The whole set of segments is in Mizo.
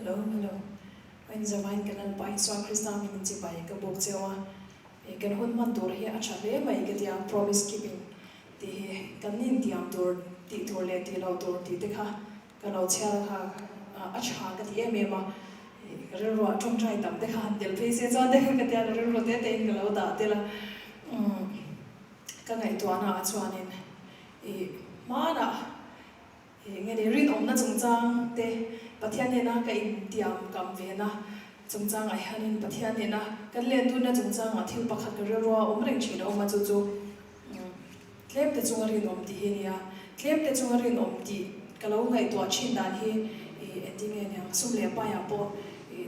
Hello, hello. Vawiin zavain ka Lalpa Isua Krista min inchibai ka buk cheu a, kan hun hman tur hi a tha hle mai ka tia, promise keeping tih hi kan intiam tur tih tur leh tih loh tur tih te kha ka lo chhiar kha a tha ka ti em em a, ka rilruah tawngtai tam te kha han tel phei se chuan te kha ka tia, ka rilru te te in ka lo dah tel a, ka ngaihtuahna ah chuanin ih hmanah Eng nge ni, rinawmna chungchang te Pathian nena ka intiam kam vena chungchangah hianin Pathian nena kan len dunna chungchangah thil pakhat ka rilrua awm reng thin a awm a, chu chu tlem te chunga rinawm tih hi a ni a. Tlem te chunga rinawm tih ka lo ngaihtuah thin dan hi engtin nge niang, sum leh paiah pawh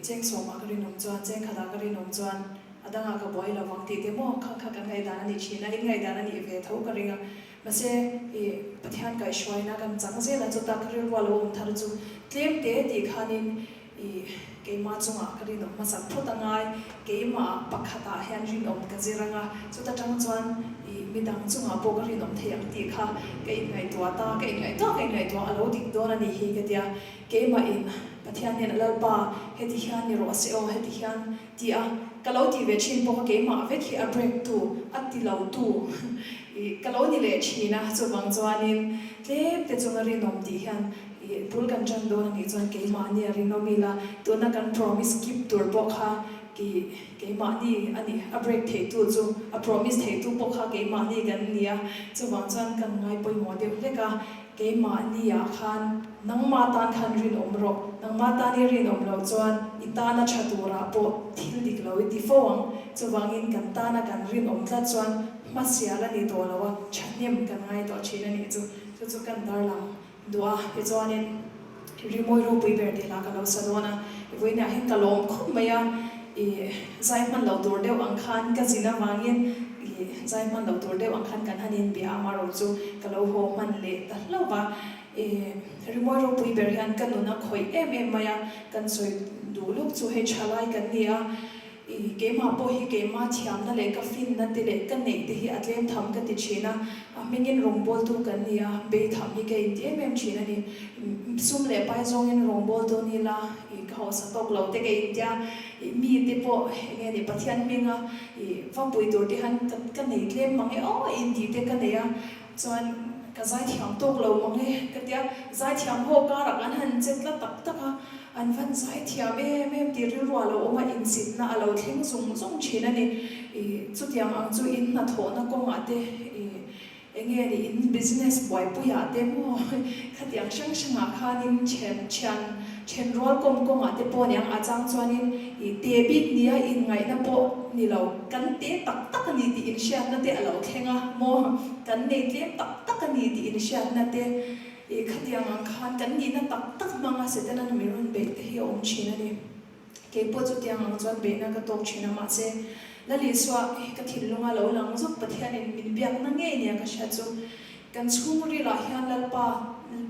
chengsawmah ka rinawm chuan, chengkhatah ka rinawm chuan a dangah ka buai lo vang tih te maw kha kha kan ngaihdan a nih thin a, in ngaihdan a nih ve tho ka ring a. Mahse, i Pathian kaihhruaina kan chang zel a, chuta ka rilru a lo awm thar chu tlem te tih khanin i keimah chungah ka rinawm hmasak phawt a ngai, keimah pakhatah hian rinawm ka zir anga, chuta tang chuan i midang chungah pawh ka rinawm thei ang tih kha ka inngaihtuah ta, ka inngaihtuah ka inngaihtuah a lo dik dawn a nih hi ka tia, keimahin Pathian hian a Lalpa heti hian ni rawh se aw, heti hian Ti a, ka lo ti ve thin bawk a, keimah vek hi a break tu, a ti lo tu i ka lo ni leh thin a, chuvang chuanin tlem te chunga rinawm tih hian i bul kan tan dawn a nih chuan keimahni a rinawm ila, tuna kan promise keep tur pawh kha ki keimahni a ni, a break thei tu chu, a promise thei tu pawh kha keimahni kan ni a, chuvang chuan kan ngai pawimawh deuh hlek a. Keimahniah khan nangmah tan khan rinawm rawh. Nangmah tan i rinawm loh chuan i tana tha turah pawh thil dik lo i ti fo ang. Chuvangin kan tana kan rinawm tlat chuan hmasial a ni tawh lo a, thahnem kan ngai tawh thin a nih chu. Chu chu kan darlang duh a, tichuanin rimawi ropui ber tih hla ka lo sa dawn a. Vawiinah hian ka lawm khawp mai a, i zai hman loh tur deuh ang khan ka zin avangin i zai hman loh tur deuh ang khan kan han inbia a, amarawh chu ka lo haw hman leh ta hlauh va. I rimawi ropui ber hian ka nun a khawih em em mai a, kan sawi duh lawk chu hei thalai kan ni a, I keimah pawh hi keimah thiamna leh ka finna te leh ka neih te hi a tlem tham ka ti thin a, a hmingin rawngbawltu kan ni a, bei tham hi ka inti em em thin a ni. Sum leh pai zawngin rawngbawltu ni la, i ka hausa tawk lo te ka inti a, i mi te pawh eng nge ni Pathian hminga i va pui tur te hian ka nei tlem mang e aw inti te ka nei a, chuan ka zaithiam tawk lo mang e ka ti a, zaithiam ho karah kan han che tla tak tak a, An van zai thiam em em tih rilru a lo awm a, insitna a lo thleng zung zung thin a ni. I chutiang ang chu in hnathawhna kawngah te, i eng nge ni in business buaipuiah te maw khatiang hrang hrangah khanin then thian then rual kawm kawngah te pawh aniang a chang chuanin i te bik nia inngaihna pawh ni lo, kan te tak tak a ni tih inhriatna te a lo thleng a maw, kan nei tlem tak tak a ni tih inhriatna te. I khatiang ang khan kan nihna tak tak hmanga Setana min rawn beih te hi a awm thin a ni. Kei pawh chutiang ang chuan beihna ka tawk thin a, mahse Lal Isua hi ka thinlunga lo lang zuk Pathianin min biakna ngei nia ka hriat chu kan chhungrilah hian Lalpa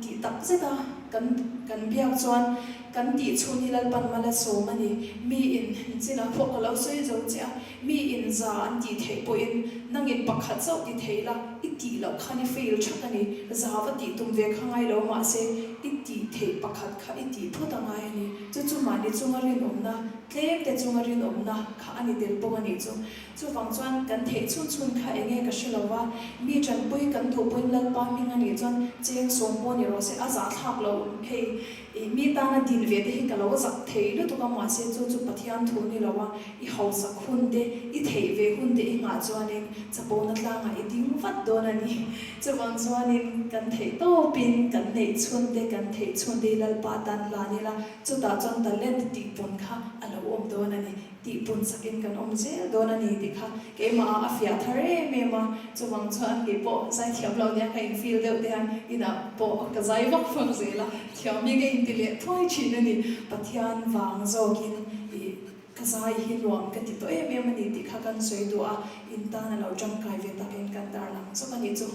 tih tak zet a kan kan biak chuan kan tih chhun hi Lalpan mal a sawm a ni. Mi in chinah pawh ka lo sawi zo che a, Mi in za an tih theih pawhin nangin pakhat zauh ti thei la, i tih loh khan i fail thak a ni. Za va tih tum ve kha ngai lo mahse i tih theih pakhat kha i tih phawt a ngai a ni. Chu chu mahni chunga rinawmna, tlem te chunga rinawmna kha a ni tel bawk a nih chu. Chuvang chuan kan theih chhun chhun kha eng nge ka hre lo va, mi tanpui kan duh pawhin Lalpa hming a nih chuan cheng sawm pawh ni rawh se, a zahthlak loh hei. I mi tana din ve te hi ka lo zak thei lutuk a, mahse chu chu Pathian thu ni lo a, i hausak hun te, i theih ve hun te i nghah chuanin chapona tlangah i ding vat dawn a ni. Chuvang chuanin kan theih tawpin kan neih chhun te, kan theih chhun te hi Lalpa tan hlan ila, chutah chuan talent tih pun kha a lo awm dawn a ni. Tih pun sakin kan awm zel dawn a ni tih kha keimahah a fiah thar em em a, chuvang chuan kei pawh zai thiam lo nia ka in feel deuh te hian inah pawh ka zai vak vak zel a, thiam hi ka inti leh thuai thin a ni. Pathian vang zawkin ih ka zai hi nuam ka ti tawh em em a ni tih kha kan sawi duh a, in tan a lo tangkai ve takin kan tarlang zawk a nih chu.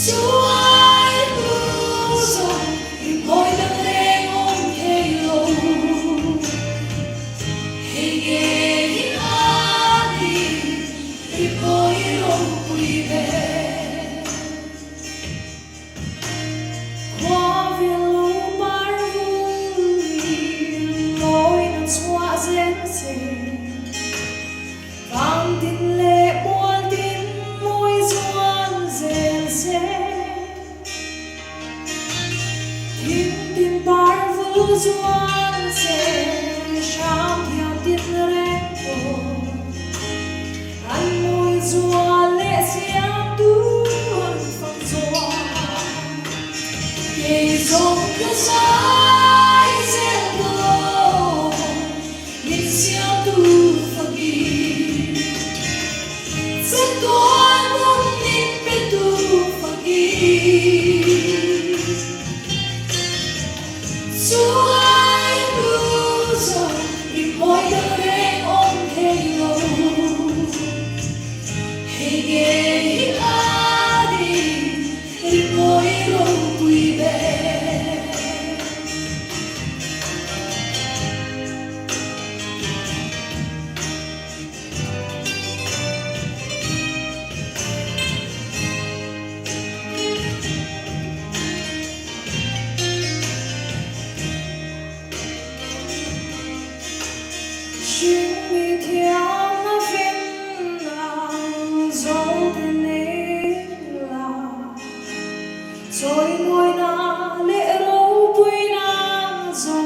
Chuai hnu zawng i mawi dang reng awm thei lo. Hei ngei hi a ni i mawi ropui ber. Khua vel lo par vul in mawi na chhuah zel che. Vang tin leh mual tin mawi zual zel se. Thing tin par vul zual se hram thiam tin reng pawh. An mawi zual leh siamtu an fak chuan. Kei zawng ka zai zel dawn. Min siamtu fakin chatuan nun min petu fakin Chuai hnu zawng rimawi dang reng awm thei lo. Hei ngei hi a ni rimawi ropui ber. Hringmi thiamna finna zawngte nei la. Chawimawina leh ropuina zawng.